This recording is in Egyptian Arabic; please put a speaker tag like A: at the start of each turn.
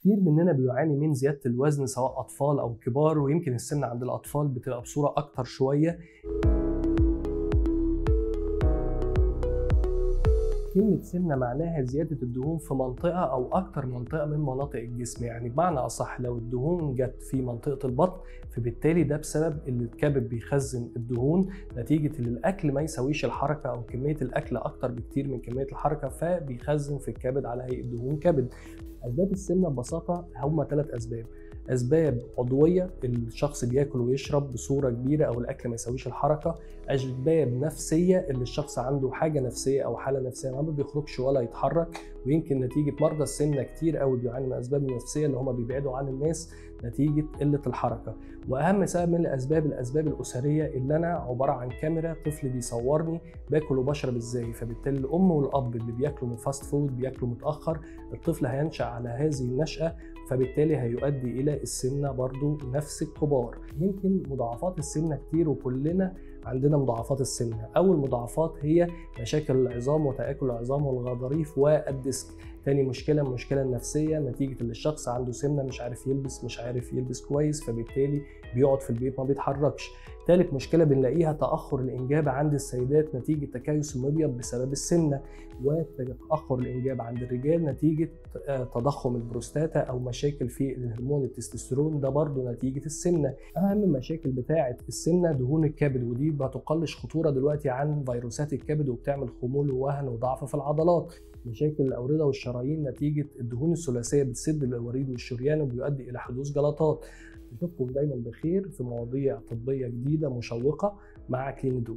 A: كتير مننا بيعاني من زيادة الوزن سواء أطفال أو كبار، ويمكن السمنة عند الأطفال بتبقى بصورة أكتر شوية. كلمة سمنة معناها زيادة الدهون في منطقة أو أكتر منطقة من مناطق الجسم، يعني بمعنى أصح لو الدهون جت في منطقة البطن فبالتالي ده بسبب إن الكبد بيخزن الدهون نتيجة إن الأكل ما يساويش الحركة أو كمية الأكل أكتر بكتير من كمية الحركة، فبيخزن في الكبد على هيئة دهون كبد. أسباب السمنة ببساطة هما 3 أسباب. أسباب عضوية، الشخص بياكل ويشرب بصورة كبيرة أو الأكل ما يساويش الحركة. أسباب نفسية، اللي الشخص عنده حاجة نفسية أو حالة نفسية ما بيخرجش ولا يتحرك، ويمكن نتيجة مرضى السمنة كتير قوي بيعانوا من أسباب نفسية اللي هما بيبعدوا عن الناس نتيجة قلة الحركة. وأهم سبب من الأسباب الأسباب الأسرية، اللي أنا عبارة عن كاميرا طفل بيصورني باكل وبشرب إزاي، فبالتالي الأم والأب اللي بياكلوا من fast food بياكلوا متأخر، الطفل هينشأ على هذه النشأة، فبالتالي هيؤدي إلى السمنة برضو نفس الكبار. يمكن مضاعفات السمنة كتير وكلنا عندنا مضاعفات السمنة. أول مضاعفات هي مشاكل العظام وتآكل العظام والغضاريف وال disc. تاني مشكلة المشكلة النفسية، نتيجة اللي الشخص عنده سمنة مش عارف يلبس، مش عارف يلبس كويس، فبالتالي بيقعد في البيت ما بيتحركش. تالت مشكلة بنلاقيها تأخر الإنجاب عند السيدات نتيجة تكيس المبيض بسبب السمنة، وتأخر الإنجاب عند الرجال نتيجة تضخم البروستاتا أو مشاكل في الهرمون التستوستيرون، ده برضو نتيجة السمنة. أهم المشاكل بتاعة السمنة دهون الكبد، ودي ما تقلش خطورة دلوقتي عن فيروسات الكبد وبتعمل خمول ووهن وضعف في العضلات. مشاكل الأوردة والشرايين نتيجة الدهون الثلاثية بتسد الوريد والشريان وبيؤدي إلى حدوث جلطات. نشوفكم دايما بخير في مواضيع طبية جديدة مشوقة مع كلينيدو.